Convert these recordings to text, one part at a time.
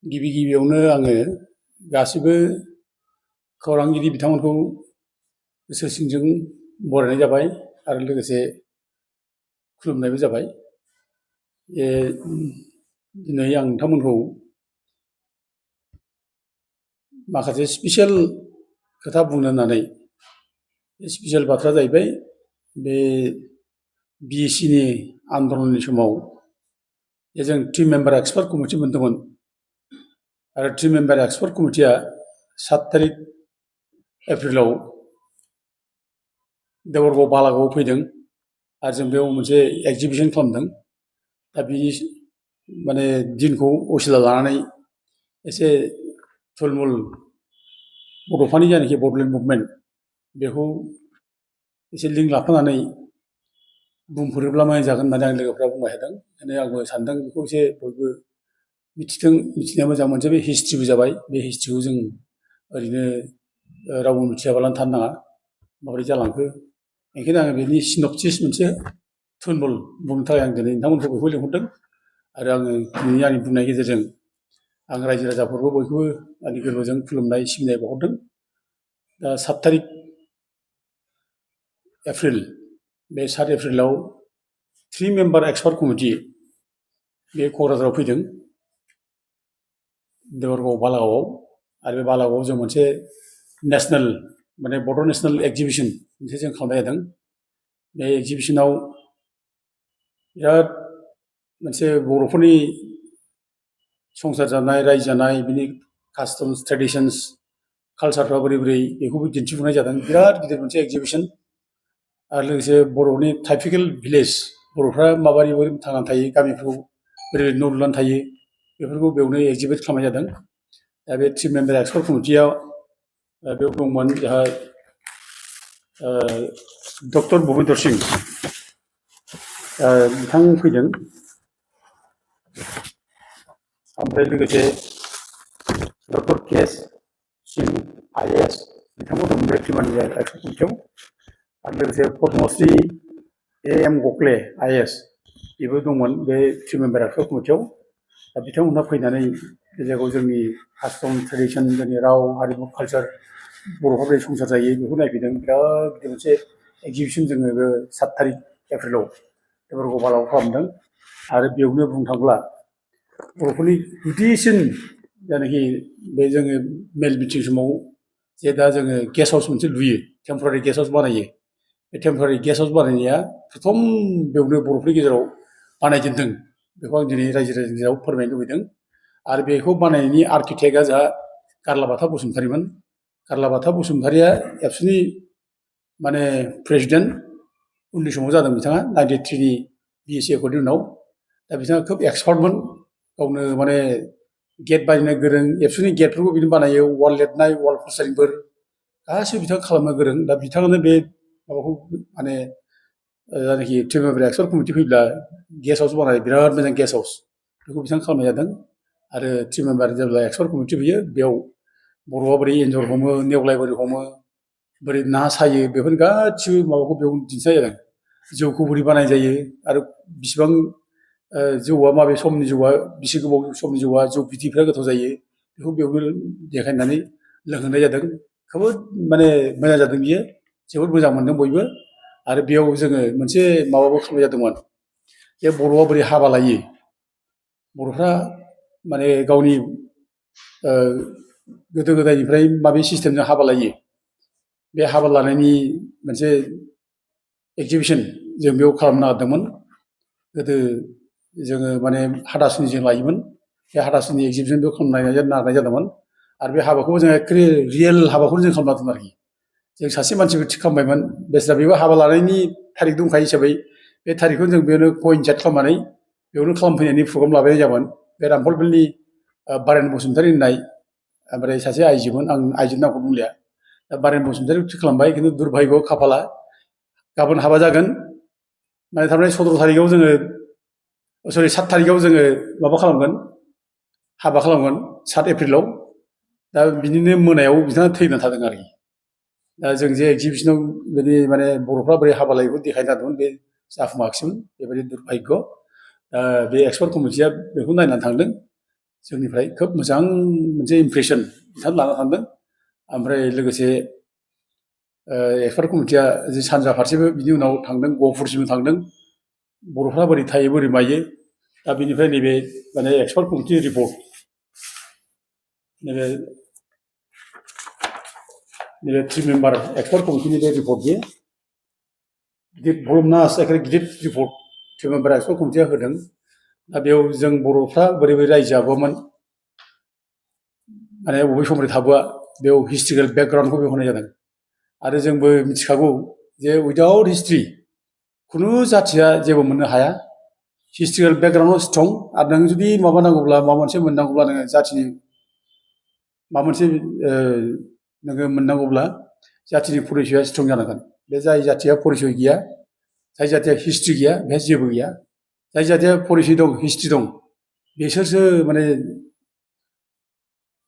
गिबि गिबियावनो आङो गासिबो खौरांगिरि बिथांमोनखौ गोसो सिंजों बरायनाय जाबाय आरो लोगोसे खुलुमनायबो जाबाय। दिनै आं नोंथांमोनखौ माखासे स्पेसियेल खोथा बुंनो होननानै स्पेसियेल बाथ्राया जाहैबाय बे बिएसिनि आन्दलननि समाव जों 3 मेम्बार एक्सपार्ट कमिटि मोनदोंमोन आरो 3 मेम्बार एक्सपार्ट कमिटिया 7 तारिख एप्रिलाव देबरगाव बालागावआव फैदों आरो जों बेयाव मोनसे एक्जिबिसन खालामदों। दा बिनि माने दिनखौ असिला लानानै एसे थुलमुल बड'फानि जायनाखि बड'लेण्ड मुभमेन्ट बेखौ एसे लिंक लाफानानै बुंफोरोब्ला मोजां जागोन होननानै आंनि लोगोफ्रा बुंबाय थादों। ओंखायनो आंबो सानदों बेखौ एसे बयबो मिथिथों, मिथिनाया मोजां। मोनसे बे हिस्ट्रिबो जाबाय। बे हिस्ट्रिखौ जों ओरैनो रावबो मिथियाबालानो थानो नाङा, माबोरै जालांखो। ओंखायनो आङो बेनि सिनपसिस मोनसे थुलमुल बुंनो थाखाय आं दिनै नोंथांमोनखौ बेखौ लिंहरदों। आरो आङो दिनै आंनि बुंनायनि गेजेरजों आं रायजो राजाफोरखौ बयखौबो आंनि गोरबोजों खुलुमनाय सिबिनाय बावहरदों। दा 7 तारिख एप्रिल, बे 7 एप्रिलाव 3 मेम्बार एक्सपार्ट कमिटि बे क'क्राझाराव फैदों, देबरगाव बालागावआव। आरो बे बालागावआव जों मोनसे नेसनेल माने बड' नेसनेल एक्जिबिसन मोनसे जों खालामनाय जादों। बे एक्जिबिसनाव बिराद मोनसे बर'फोरनि संसार जानाय, रायजो जानाय, बिनि कास्टम्स, ट्रेडिसन्स, कालसारफ्रा बोरै बोरै बेखौबो दिन्थिफुंनाय जादों। बिराद गिदिर मोनसे एक्जिबिसन। आरो लोगोसे बर'नि टाइपिकेल भिलेज, बर'फ्रा माबोरै थांनानै थायो, गामिफ्राव बोरै न' लुनानै थायो, बेफोरखौ बेयावनो एक्जिबिट खालामनाय जादों। दा बे 3 मेम्बार एक्सपार्ट कमिटियाव बेयाव दंमोन जोंहा डक्टर भुपेन्द्र सिंह बिथां फैदों। ओमफ्राय लोगोसे डक्टर के.एस. सिंह आइ.ए.एस. बिथांखौ दं बे 3 मेम्बार एक्सपार्ट कमिटियाव। आरो लोगोसे पद्मश्री ए.एम. गखले आइ.ए.एस. बेबो दंमोन बे 3 मेम्बार एक्सपार्ट कमिटियाव। दा बिथांमोनहा फैनानै बे जायगायाव जोंनि कास्टम, ट्रेडिसन, जोंनि राव, हारिमु, कालसार, बर'फ्रा बोरै संसार जायो बेखौ नायफैदों। बिराद गिदिर मोनसे एक्जिबिसन जोङो बे 7 तारिख एप्रिलाव देबरगाव बालागावआव खालामदों। आरो बेयावनो बुंनो थांब्ला बर'फोरनि गुदिसिन जायनाखि बे जोङो मेल मिटिं समाव जे दा जोङो गेस्ट हाउस मोनसे लुयो, टेम्परारि गेस्ट हाउस बानायो। बे टेम्परारि गेस्ट हाउस बानायनाया प्रथम बेयावनो बर'फोरनि गेजेराव बानायजेनदों। बेखौ आं दिनै रायजो राजानि गेजेराव फोरमायनो लुबैदों। आरो बेखौ बानायनायनि आर्किटेक्टआ जोंहा गारलाबाथा बसुमतारीमोन। गारलाबाथा बसुमतारीया एबसुनि माने प्रेसिडेन्ट उननि समाव जादों बिथाङा 93नि बिएसि एकर्डनि उनाव। दा बिथाङा खोब एक्सपार्टमोन, गावनो माने गेट बानायनो गोरों, एबसुनि गेटफोरखौ बिदिनो बानायो, वाल लिरनाय, वाल पस्टारिंफोर गासैबो बिथाङा खालामनो गोरों। दा बिथाङानो बे माबाखौ माने जायनाखि 3 मेम्बार एक्सपार्ट कमिटि फैब्ला गेस्ट हाउस बानायो, बिराद मोजां गेस्ट हाउस, बेखौ बिथां खालामनाय जादों। आरो 3 मेम्बार जेब्ला एक्सपार्ट कमिटि फैयो बेयाव बर'आ बोरै एन्जर हमो, नेवलाय बोरै हमो, बोरै ना सायो, बेफोर गासिबो माबाखौ बेयाव दिन्थिनाय जादों। जौखौ बोरै बानाय जायो आरो बिसिबां जौआ, माबे समनि जौआ, बिसि गोबाव समनि जौआ, जौ बिदैफ्रा गोथाव जायो, बेखौ बेयावनो देखायनानै लोंहोनाय जादों। खोब माने मोजां जादों बियो, जोबोद मोजां मोनदों बयबो। आरो बेयाव जोङो मोनसे माबाबो खालामनाय जादोंमोन, जे बर'आ बोरै हाबा लायो, बर'फ्रा माने गावनि गोदो गोदायनिफ्राय माबे सिस्टेमजों हाबा लायो, बे हाबा लानायनि मोनसे एक्जिबिसन जों बेयाव खालामनो नागिरदोंमोन। गोदो जोङो माने हाथासुनिजों लायोमोन, बे हाथासुनि एक्जिबिसन बेयाव खालामनो नागिरनाय जादोंमोन। आरो बे हाबाखौबो जोङो एक्सुवेलि रियेल हाबाखौनो जों खालामनो नागिरदोंमोन आरोखि। जों सासे मानसिखौ थिग खालामबायमोन, बेस्रा बेबो हाबा लानायनि थारिख दंखायो हिसाबै बे थारिखखौ जों बेयावनो कइनसाइड खालामनानै बेयावनो खालामफैनायनि प्रग्राम लाबाय जाबाय। बे रामफलबिलनि बारेन बसुमतारी होननाय, ओमफ्राय सासे आइजोमोन, आं आइजोनि नामखौ बुंलिया। दा बारेन बसुमतारीखौ थिग खालामबाय, खिन्थु दुरभाग्य खाफाला गाबोन हाबा जागोन, माने थारमाने 17 तारिखआव जोङो, सरि 7 तारिखआव जोङो माबा खालामगोन, हाबा खालामगोन 7 एप्रिलाव। दा बिनिनो मोनायाव बिथाङा थैना थादों आरोखि। दा जों जे एक्जिबिसनाव बिदि माने बर'फ्रा बोरै हाबा लायोखौ देखायनो नागिरदोंमोन, बे जाफुङाखिसैमोन, बेबायदि दुरभाग्य। बे एक्सपार्ट कमिटिया बेखौ नायनानै थांदों। जोंनिफ्राय खोब मोजां मोनसे इमप्रेसन बिथां लाना थांदों। ओमफ्राय लोगोसे एक्सपार्ट कमिटिया जे सानजा फारसेबो बिनि उनाव थांदों, गहपुरसिम थांदों। बर'फ्रा बोरै थायो बोरै मायो, दा बिनिफ्राय नैबे माने एक्सपार्ट कमिटि रिपर्ट, नैबे 3 मेम्बार एक्सपार्ट कमिटिनि बे रिपर्ट, बे गिदिर भलुमनास गिदिर रिपर्ट 3 मेम्बार एक्सपार्ट कमिटिया होदों। दा बेयाव जों बर'फ्रा बोरै बोरै रायजो जाबोआमोन, माने बबे समनिफ्राय थाबोआ, बेयाव हिस्ट्रिकेल बेकग्राउन्डखौ बेयाव होनाय जादों। आरो जोंबो मिथिखागौ जे उइदाउट हिस्ट्रि खुनु जाथिया जेबो मोननो हाया। हिस्ट्रिकेल बेकग्राउन्डआव स्ट्रं, आरो नों जुदि माबा नांगौब्ला, माबा मोनसे मोननांगौब्ला, नोङो जाथिनि माबा मोनसे नोङो मोननांगौब्ला जातिनि परिचयआ स्ट्रं जानांगोन। बे जाय जातिया परिचय गैया, जाय जातिया हिस्ट्रि गैया, बेहा जेबो गैया। जाय जातिया परिचय दं, हिस्ट्रि दं, बिसोरसो माने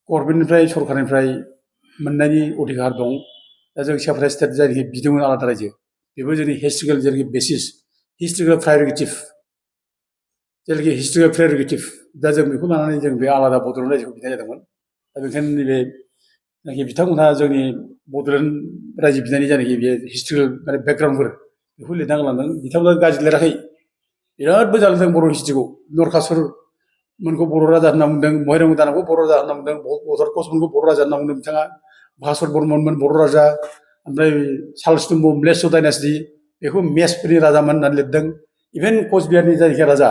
गभर्नमेन्टनिफ्राय, सरकारनिफ्राय मोननायनि अधिकार दं। दा जों सेपारेट स्टेट जायनाखि बिदोंमोन आलादा रायजो, बेबो जोंनि हिस्ट्रिकेल जेनाखि बेसिस, हिस्ट्रिकेल प्रायरिटिभ, जेनाखि हिस्ट्रिकेल प्रेरगेटिभ, दा जों बेखौ लानानै जों बे आलादा बड'लेण्ड रायजोखौ बिनाय जादोंमोन। दा बेखायनो नैबे जायनाखि बिथांमोनहा जोंनि बड'लेण्ड रायजो बिनायनि जायनाखि बे हिस्ट्रिकेल माने बेकग्राउन्डफोर, बेखौ लिरना गालांदों। बिथांमोना गाज्रि लिराखै, बिराद मोजां लिरदों बर' हिस्ट्रिखौ। नरखासुर मोनखौ बर' राजा होनना बुंदों, महिरंग दानबखौ बर' राजा होनना बुंदों, भद्रकसमोनखौ बर' राजा होनना बुंदों बिथाङा। भास्कर बर्मनमोन बर' राजा, ओमफ्राय शालस्तम्भ म्लेच्छ डाइनास्टि, बेखौ मेसफोरनि राजामोन होननानै लिरदों। इभेन कचबिहारनि जायखिया राजा,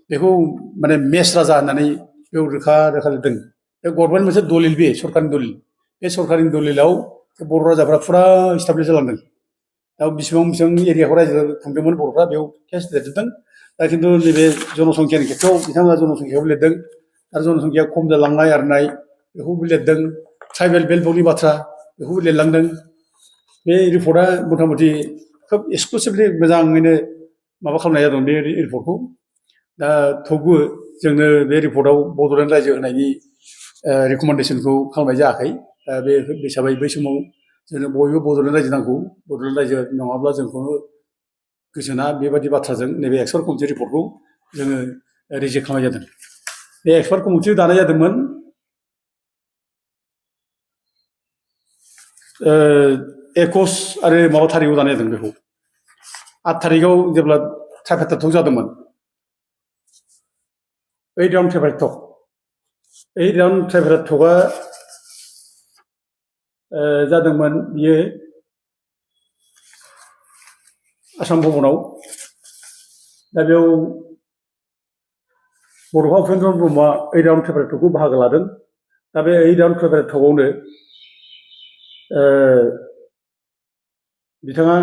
बेखौ माने मेस राजा होननानै बेयाव रोखा रोखा लिरदों। बे गभर्नमेन्ट मोनसे दलिल, बे सरकारनि दलिल। बे सरकारनि दलिलाव बर' राजाफ्रा फुरा इस्टाब्लिस जालांदों। दा बेसेबां बेसेबां एरियाखौ रायजो खुंदोंमोन बर'फ्रा, बेयाव केस लिरजोबदों। दा खिन्थु नैबे जनसंख्यानि खेथ्रआव बिथांमोना जनसंख्याखौबो लिरदों, आरो जनसंख्या खम जालांनाय आरनाय बेखौबो लिरदों। ट्राइबेल बेल्टनि बाथ्रा बेखौबो लिरलांदों। बे रिपर्टआ मथा मथि खोब एक्सक्लुसिभलि मोजाङैनो माबा खालामनाय जादों बे रिपर्टखौ। दा थेवबो जोंनो बे रिपर्टआव बड'लेण्ड रायजो होनायनि रिकमेन्डेसनखौ खालामनाय जायाखै। बे हिसाबै बै समाव जोंनो बयबो बड'लेण्ड रायजो नांगौ, बड'लेण्ड रायजो नङाब्ला जोंखौनो गोजोना, बेबायदि बाथ्राजों नैबे एक्सपार्ट कमिटि रिपर्टखौ जोङो रिजेक्ट खालामनाय जादों। बे एक्सपार्ट कमिटि दानाय जादोंमोन 21 आरो माबा थारिखआव दानाय जादों। बेखौ 8 थारिखआव जेब्ला ट्राइफेड टक जादोंमोन, 8 राउन्ड ट्राइफेड टक, 8 राउन्ड ट्राइफेड टकआ जादोंमोन बियो आसाम भबनाव। दा बेयाव बड'फा उपेन्द्र ब्रह्मआ 8 राउन्ड ट्राइफेड टकखौ बाहागो लादों। दा बे 8 राउन्ड ट्राइफेड टकआवनो बिथाङा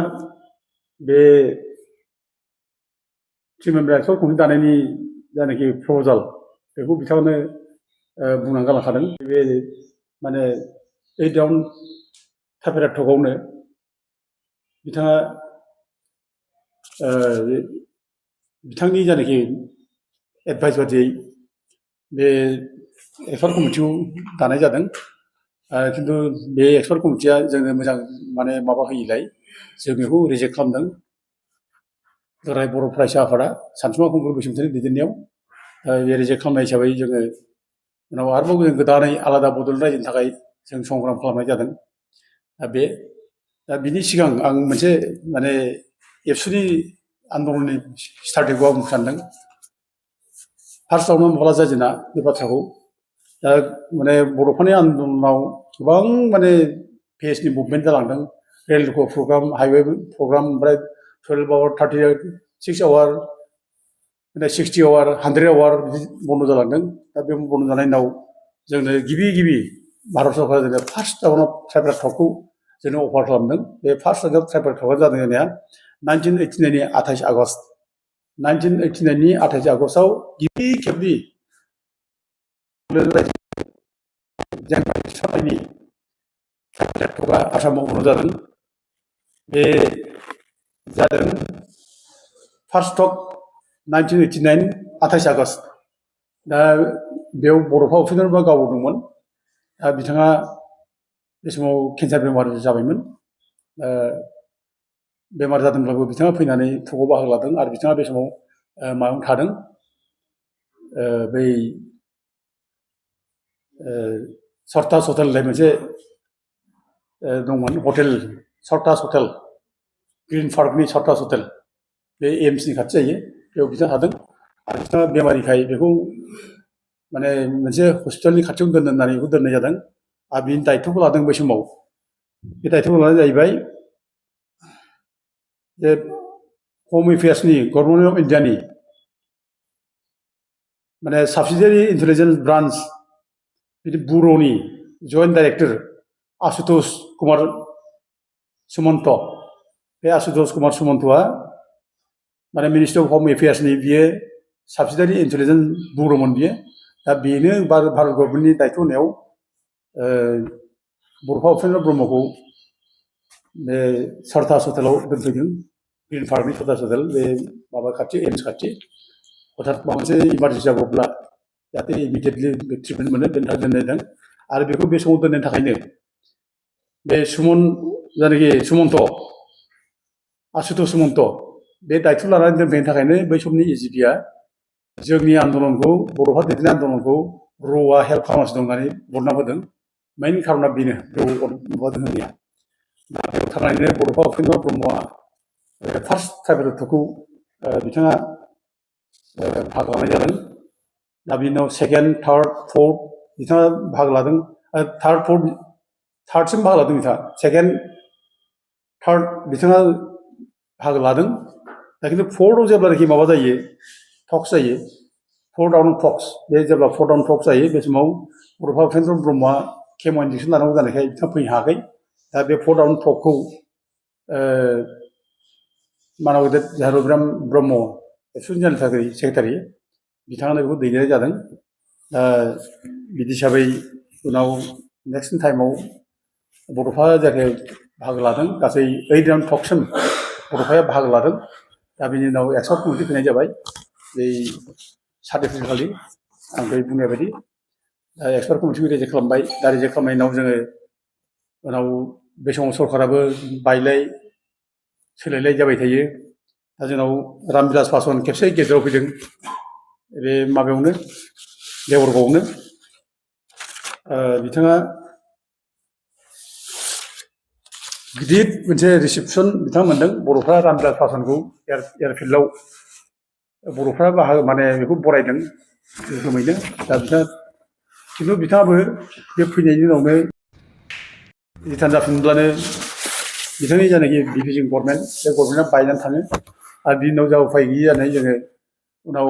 बे 3 मेम्बार एक्सपार्ट कमिटि दानायनि जायनाखि प्रप'जाल, बेखौ बिथाङानो बुंनानै गालांखादों। बे माने 8 राउन्ड ट्राइफेड टकआवनो बिथाङा बिथांनि जायनाखि एडभाइस बादियै बे एक्सपार्ट कमिटिखौ दानाय जादों। खिन्थु बे एक्सपार्ट कमिटिया जोंनो मोजां माने माबा होयिलाय जों बेखौ रिजेक्ट खालामदों। दुलाराय बर' फरायसा आफादा सानसुमा खुंगुर बसुमतारिनि दैदेननायाव बे रिजेक्ट खालामनाय हिसाबै जोङो उनाव आरोबाव जों गोदानै आलादा बड'लेण्ड रायजोनि थाखाय जों संग्राम खालामनाय जादों। दा बिनि सिगां आं मोनसे माने एबसुनि आन्दलननि स्टार्टिंखौ आं बुंनो सानदों। फार्स्टआवनो माब्ला जाजेना बे बाथ्राखौ, दा माने बड'फानि आन्दलनाव गोबां माने पेएसनि मुभमेन्ट जालांदों। रेल प्रग्राम, हाइवे प्रग्राम, ओमफ्राय 12 आवार, 36 आवार, 60 आवार, 100 आवार बिदि बन्द' जालांदों। दा बे बन्द' जानायनि उनाव जोंनो गिबि भारत सरकारा जोंनो फार्स्ट राउन्ड अफ ट्राइफेड टकखौ जोंनो अफार खालामदों। बे फार्स्ट राउन्ड अफ ट्राइफेड टकआ जादों जोंनिया 1989नि 28 आगष्ट। 1989नि 28 आगष्टआव गिबि खेबनि ट्राइफेड टकआ आसामाव बन्द' जादों। बे जादों फार्स्ट टक 1989 28 आगष्ट। दा बेयाव बड'फा उपेन्द्र नाथ ब्रह्मआ गाव दंमोन। दा बिथाङा बे समाव केन्सार बेमार जाबायमोन। बेमार जादोंब्लाबो बिथाङा फैनानै टकआव बाहागो लादों, आरो बिथाङा बे समाव माबायाव थादों, बै सर्टास हटेल होननाय मोनसे दंमोन हटेल सर्टास हटेल ग्रीन पार्कनि सर्टास हटेल बे एम्सनि खाथि जायो बेयाव बिथाङा थादों आरो बिथाङा बेमारिखाय बेखौ माने मोनसे हस्पिटालनि खाथियाव दोननो होननानै बेखौ दोननाय जादों आरो बिनि दायित्वखौ लादों बै समाव बे दायित्वखौ लानाय जाहैबाय जे हम एफेयार्सनि गभर्नमेन्ट अफ इन्डियानि माने साबसिडियारि इन्टेलिजेन्स ब्रान्च बिदि बुर'नि जइन्ट डाइरेक्टर आशुतोष कुमार सुमन्त बे आशुतोष कुमार सुमन्तआ माने मिनिस्टार अफ हम एफेयार्सनि बियो साबसिडियारि इन्टेलिजेन्स बुर'मोन बियो दा बेनो भारत गभर्नमेन्टनि दायित्व होनायाव बड'फा उपेन्द्र ब्रह्मखौ बे सर्टास हटेलाव दोनफैदों ग्रीन पार्कनि सर्टास हटेल बे माबा खाथि एम्स खाथि हठात माबा मोनसे इमारजेन्सि जाब्रबब्ला जाहाथे इमिडियेटलि ट्रिटमेन्ट मोनो बेनि थाखाय दोननाय जादों आरो बेखौ बे समाव दोननायनि थाखायनो बे जायनाखि सुमन्त आशुतोष सुमन्त बे दायित्व लानानै दोनफैनायनि थाखायनो बै समनि एजिपिआ जोंनि आन्दलनखौ बड'फा दैदेननाय आन्दलनखौ र'आ हेल्प खालामगासिनो दं होननानै बदनाम होदों मेइन खार'ना बेनो माबादों होननाया दा बेयाव थानानैनो बड'फा उपेन्द्र ब्रह्मआ फार्स्ट ट्राइबेल बिथाङा बाहागो लानाय जादों दा बिनि उनाव सेकेन्ड थार्ड फर्थ बिथाङा बाहागो लादों थार्डसिम बाहागो लादों बिथाङा सेकेन्ड थार्ड बिथाङा बाहागो लादों दा खिन्थु फर्थआव जेब्लानाखि माबा जायो टक्स जायो फर डाउन टक्स बे जेब्ला फर डाउन टक्स जायो बे समाव बड'फा उपेन्द्र ब्रह्मआ केम' इन्जेक्सन लानांगौ जानायखाय बिथाङा फैनो हायाखै दा बे फर डाउन टकखौ मानब गेदेर झारुग्राम ब्रह्म एबसुनि जेनेरेल सेक्रेटारि बिथाङानो बेखौ दैदेननाय जादों दा बिदि हिसाबै उनाव नेक्स्ट टाइमाव बड'फा जायगायाव बाहागो लादों गासै 8 राउन्ड टकसिम बड'फाया बाहागो लादों दा बिनि उनाव एक्सपार्ट कमिटि फैनाय जाबाय बै 7 एप्रिल खालि आं दहाय बुंनाय बायदि दा एक्सपार्ट कमिटिखौ रिजेक्ट खालामबाय दा रिजेक्ट खालामनायनि उनाव जोङो उनाव बे समाव सरकाराबो बायलाय सोलायलाय जाबाय थायो दा जोंनाव रामबिलास पासवान खेबसे गेजेराव फैदों बे माबायावनो देबरगावआवनो बिथाङा गिदिर मोनसे रिसेपसन बिथाङा मोनदों बर'फ्रा रामबिलास पासवानखौ एयारफिल्डआव बर'फ्रा बाहागो माने बेखौ बरायदों रोखोमैनो दा बिथाङा खिन्थु बिथाङाबो बे फैनायनि उनावनो रिटार्न जाफिनब्लानो बिथांनि जायनाखि डिभिजन गभर्नमेन्ट बे गभर्नमेन्टआ बायनानै थाङो आरो बिनि उनाव जा उफाय गैयि जानानै जोङो उनाव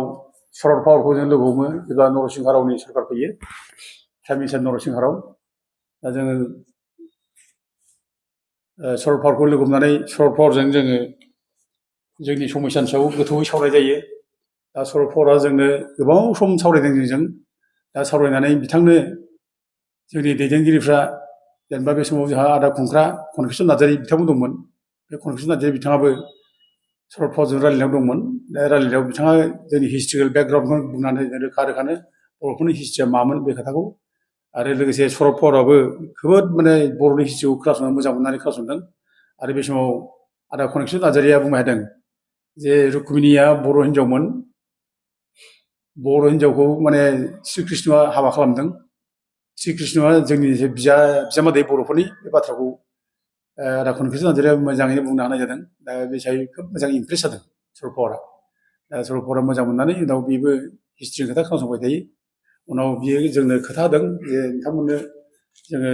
शरद पावारखौ जों लोगो हमो जेब्ला नरसिंह रावनि सरकार फैयो प्राइम मिनिस्टार नरसिंह राव दा जोङो शरद पावारखौ लोगो हमनानै शरद पावारजों जोङो जोंनि समस्यानि सायाव गोथौवै सावराय जायो दा शरद पावारा जोंनो गोबाव सम सावरायदों जोंजों दा सावरायनानै बिथांनो जोंनि दैदेनगिरिफ्रा जेनेबा बे समाव जोंहा आदा खुंख्रा कनकेसन नार्जारि बिथांमोन दंमोन बे कनकेसन नार्जारि बिथाङाबो शरद पावारजों रायलायनायाव दंमोन दा रायलायनायाव बिथाङा जोंनि हिस्ट्रिकेल बेकग्राउन्डखौ बुंनानै रोखा रोखानो बर'फोरनि हिस्ट्रिया मामोन बे खोथाखौ आरो लोगोसे शरद पावाराबो जोबोद माने बर'नि हिस्ट्रिखौ खोनासंनो मोजां मोननानै खोनासंदों आरो बे समाव आदा कनकेसन नार्जारिया बुंबाय थादों जे रुक्मिनिया बर' हिन्जावमोन बर' हिन्जावखौ माने श्री कृष्णआ हाबा खालामदों श्री कृष्णआ जोंनि बिजामादै बर'फोरनि बे बाथ्राखौ आदा कनकेसन नार्जारिया मोजाङैनो बुंनो हानाय जादों दा बे हिसाबै खोब मोजां इमप्रेस जादों शरद पावारा दा शरद पावारा मोजां मोननानै उनाव बेबो हिस्ट्रिनि खोथा खोनासंबाय थायो उनाव बियो जोंनो खोथा होदों जे नोंथांमोननो जोङो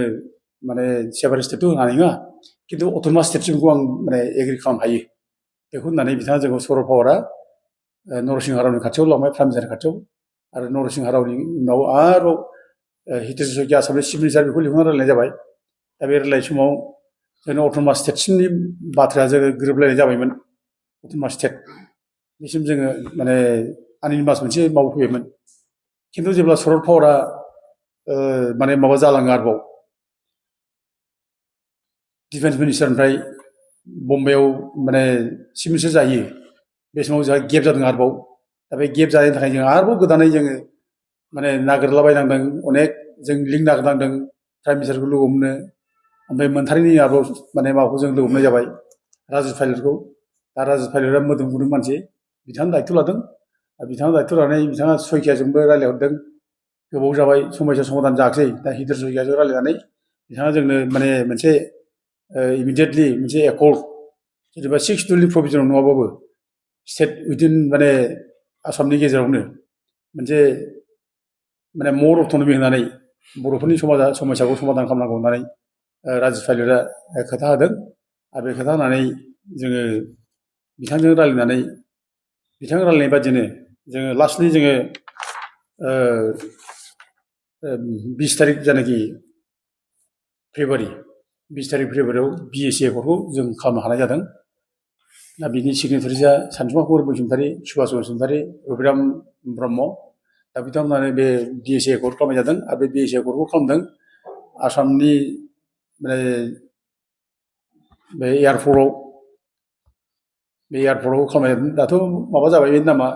माने सेपारेट स्टेटथ' होनो हानाय नङा खिन्थु अट'नमास स्टेटसिमखौ आं माने एग्रि खालामनो हायो बेखौ होननानै बिथाङा जोंखौ शरद पावारा नरसिंह रावनि खाथियाव लांबाय प्राइम मिनिस्टारनि खाथियाव आरो नरसिंह रावनि उनाव आरोबाव हितेश शइकिया आसामनि चिफ मिनिस्टार बेखौ लिंहरना रायलायनाय जाबाय दा बे रायलायनाय समाव जोंनो अट'नमास स्टेटसिमनि बाथ्राया जोङो गोरोबलायनाय जाबायमोन अट'नमास स्टेट बेसिम जोङो माने आनिमास मोनसे मावफैबायमोन खिन्थु जेब्ला शरद पावारा माने माबा जालाङो आरोबाव डिफेन्स मिनिस्टारनिफ्राय बम्बाइआव माने चिफ मिनिस्टार जायो बे समाव जोंहा गेप जादों आरोबाव दा बे गेप जानायनि थाखाय जों आरोबाव गोदानै जोङो माने नागिरलाबायनांदों अनेक जों लिंक नागिरनांदों प्राइम मिनिस्टारखौ लोगो हमनो ओमफ्राय मोनथारैनि आरोबाव माने माबाखौ जों लोगो हमनाय जाबाय राजिब पाइलटखौ दा राजिब पाइलटआ मोदोम गुदुं मानसि बिथाङा दायित्व लादों बिथाङा दायित्व लानानै बिथाङा शइकियाजोंबो रायलायहरदों गोबाव जाबाय समयसा समाधान जायाखिसै दा हिदर जयगियाजों रायज्लायनानै बिथाङा जोंनो माने मोनसे इमिडियेटलि मोनसे एकर्ड जेनेबा 6 शिड्युलनि प्रभिजनाव नङाबाबो स्टेट उइदिन माने आसामनि गेजेरावनो मोनसे माने मर अट'नमि होनानै बर'फोरनि समयसाखौ समाधान खालामनांगौ होननानै राजिब पाइलटआ खोथा होदों आरो बे खोथा होनानै जोङो बिथांजों रायज्लायनानै बिथां रायज्लायनाय बादिनो जोङो लास्टलि जोङो 20 तारिख जानाखि फेब्रुवारि 20 तारिख फेब्रुवारियाव BSc एकर्डखौ जों खालामनो हानाय जादों दा बिनि सिगनेटारिजआ सानसुमा कुमार बसुमतारी सुभाष बसुमतारी रबिराम ब्रह्म दा बिथांमोनानो बे BSc एकर्ड खालामनाय जादों आरो बे BSc एकर्डखौ खालामदों आसामनि माने बे एयारपर्टआव खालामनाय जादों दाथ' माबा जाबाय बेनि नामा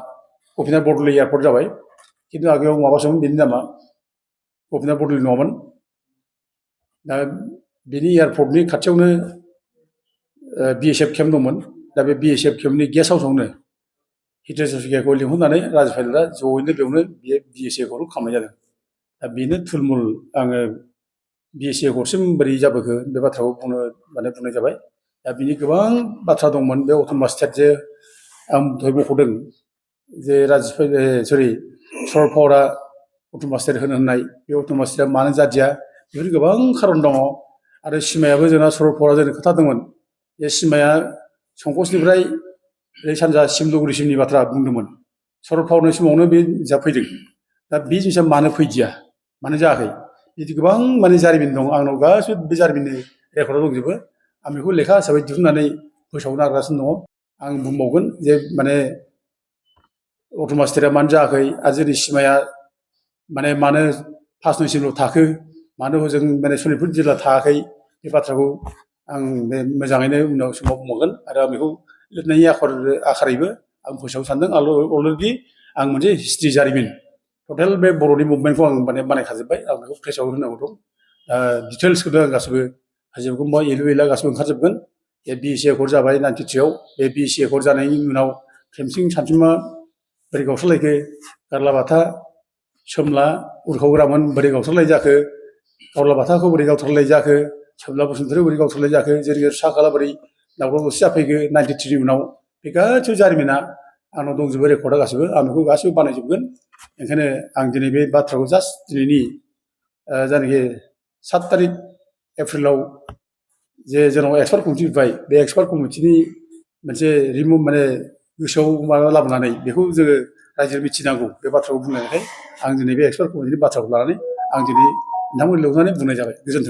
गपिनाथ बरदलै एयारपर्ट जाबाय खिन्थु आगोलाव माबासोमोन बेनि नामा गपिनाथ बरदलै नङामोन दा बेनि एयारपर्टनि खाथियावनो BSF केम्प दंमोन दा बे BSF केम्पनि गेस्ट हाउसआवनो हितेश जयगियाखौ लिंहरनानै राजिब पाइलटआ जयैनो बेयावनो बे BSc एकर्डखौ खालामनाय जादों दा बेनो थुलमुल आङो BSc एकर्डसिम बोरै जाबोखो बे बाथ्राखौ बुंनाय जाबाय दा बिनि गोबां बाथ्रा दंमोन बे अट'नमास स्टेट जे आं दहाय मख'दों जे शरद पावारआ अट'नमास स्टेट होनो होननाय बे अट'नमास स्टेटआ मानो जादिया बेफोर गोबां खारन दङ आरो सिमायाबो जोंना शरद पावारआ जोंनो खोन्थादोंमोन जे सिमाया संकसनिफ्राय ओरै सानजा सिमलुगुरिसिमनि बाथ्रा बुंदोंमोन शरद पावारनि समावनो बे जिनिसा फैदों दा बे जिनिसा मानो फैदिया मानो जायाखै बिदि गोबां माने जारिमिन दं आंनाव गासिबो बे जारिमिननि रेकर्डआव दंजोबो आं बेखौ लेखा हिसाबै दिहुननानै फोसावनो नागिरगासिनो दङ आं बुंबावगोन जे माने अट'नमास स्टेटआ मानो जायाखै आरो जोंनि सिमाया माने मानो 5 नयसिमल' थाखो मानो हजों माने सनितपुर जिल्ला थायाखै बे बाथ्राखौ आं बे मोजाङैनो उनाव समाव बुंबावगोन आरो आं बेखौ लिरनायनि आखारैबो आं फोसावनो सानदों अलरेडि आं मोनसे हिस्ट्रि जारिमिन टटेल बे बर'नि मुभमेन्टखौ आं माने बानायखाजोब्बाय आं बेखौ प्रेसाव होनांगौ दं डिटेल्सखौनो आं गासिबो हाजोबगोन एलु एला गासिबो ओंखारजोबगोन बे BSc एकर्ड जाबाय 93आव बे BSc एकर्ड जानायनि उनाव थेमसिं सानसुमा बोरै गावस्रालायखो गारलाबाथा सोमला उरखावग्रामोन बोरै गावस्रालाय जाखो गावलाबाथाखौ बोरै गावथारलाय जाखो सोमला बसुमतारी बोरै गावथारलाय जाखो जोरगेर साखाला बोरै दावराव दावसि जाफैखो 93नि उनाव बे गासिबो जारिमिना आंनाव दंजोबो रेकर्डआ गासिबो आं बेखौ गासिबो बानायजोबगोन ओंखायनो आं दिनै बे बाथ्राखौ जास्ट दिनैनि जायनाखि 7 तारिख एप्रिलाव जे जोंनाव एक्सपार्ट कमिटि फैबाय बे एक्सपार्ट कमिटिनि मोनसे माने गोसोआव माबा लाबोनानै बेखौ जोङो रायजोआव मिथिनांगौ बे बाथ्राखौ बुंनायखाय आं दिनै बे एक्सपार्ट कमिटिनि बाथ्राखौ लानानै आं दिनै नोंथांमोन लिंहरनानै बुंनाय जाबाय गोजोन्थों।